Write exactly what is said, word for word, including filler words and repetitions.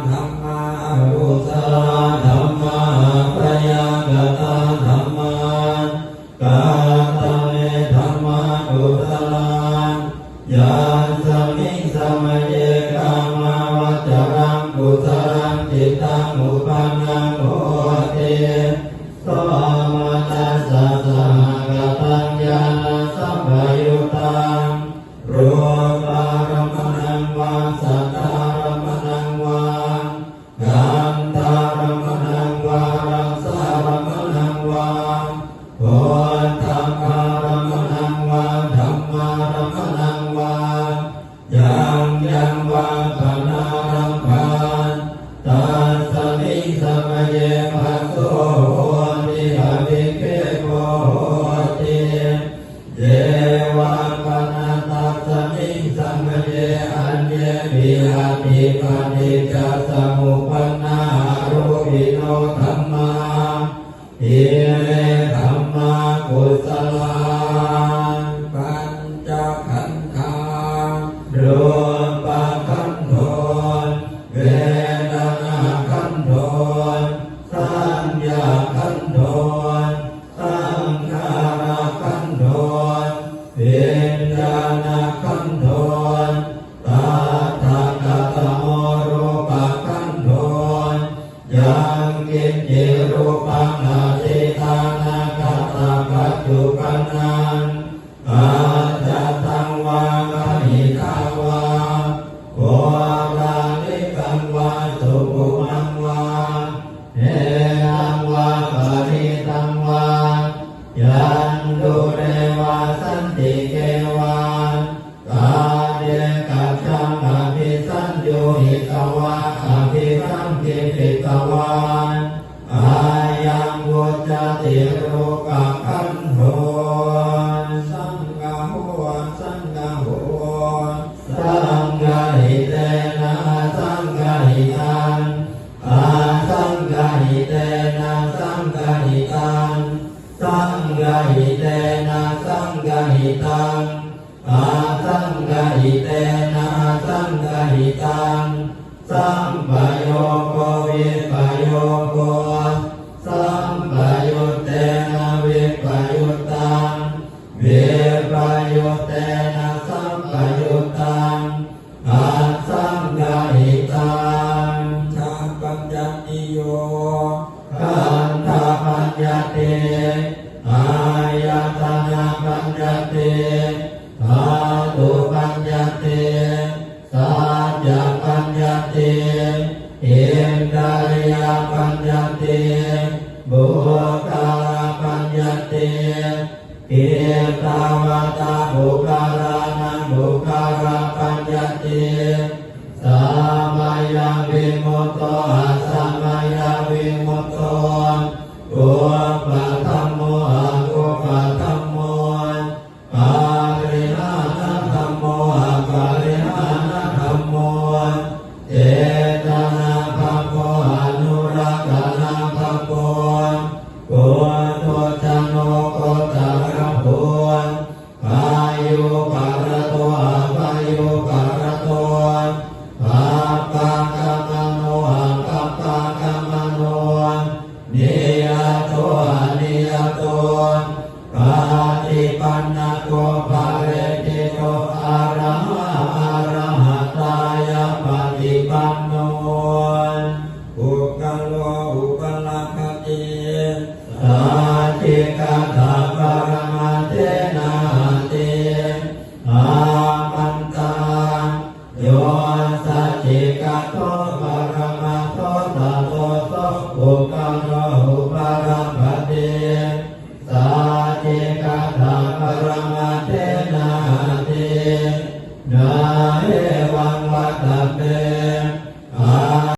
dhammā, akusalā dhammā, abyākatā dhammā. Katame dhammā kusalā? Yasmiṃ samaye kāmāvacaraṃ kusalaṃ cittaṃ uppannaṃ hoti, somanassasahagataṃ ñāṇasampayuttaṃ rūpārammaṇaṃ vā saddārammaṇaṃ vā gandhārammaṇaṃ vā rasārammaṇaṃ vā phoṭṭhabbārammaṇaṃ vā dhammārammaṇaṃ vā yaṃ yaṃ vā panārabbha, tasmiṃ samaye phasso hoti, abhikkhepo hoti. Ye vā pana tasmiṃ samaye aññepi atthi paṭiccasamuppannā arūpino dhammā, ime dhammā kusalā. Pañcakhandhā, rūpakkhandho, vedanākkhandho, saññākkhandho, saṅkhārakkhandho, viññāṇakkhandho. Tattha katamo rūpakkhandho? Yaṃ kiñci rūpaṃ atītānāgatapaccuppannaṃ ajjhattaṃ vā bahiddhā vā oḷārikaṃ vā sukhumaṃ vā hīnaṃ vā paṇītaṃ vā yaṃ dūre vā santike vā taṃ ekajjhaṃ abhisaññūhitvā abhisaṅkhipitvā ayaṃ vuccati rūpakkhandho. Saṅgaho, saṅgaho. Saṅgahitena saṅgahitaṃ, asaṅgahitena saṅgahitaṃ, saṅgahitena saṅgahitaṃ, asaṅgahitena asaṅgahitaṃ, sampayogo vippayogo, sampayuttena vippayuttaṃ, vippayuttena sampayuttaṃ, asaṅgahitaṃ. Khandhapaññattiyo, khandhapaññatti, āyatanapaññatti, dhātupaññatti, saccapaññatti, indriyapaññatti, puggalapaññatti. Kittāvatā puggalānaṃ puggalapaññatti? Samayavimutto, asamayavimutto, kuppadhammo, akuppadhammo, parihānadhammo, aparihānadhammo, cetanābhabbo, anurakkhanābhabbo, puthujjano gotrabhū, bhāyuṃ parato, abhāyuṃ parato, bhabbāgamano, abhabbāgamano, niyato, aniyato, paṭipannako, phaleṭṭhito, arahā, arahattāya paṭipanno.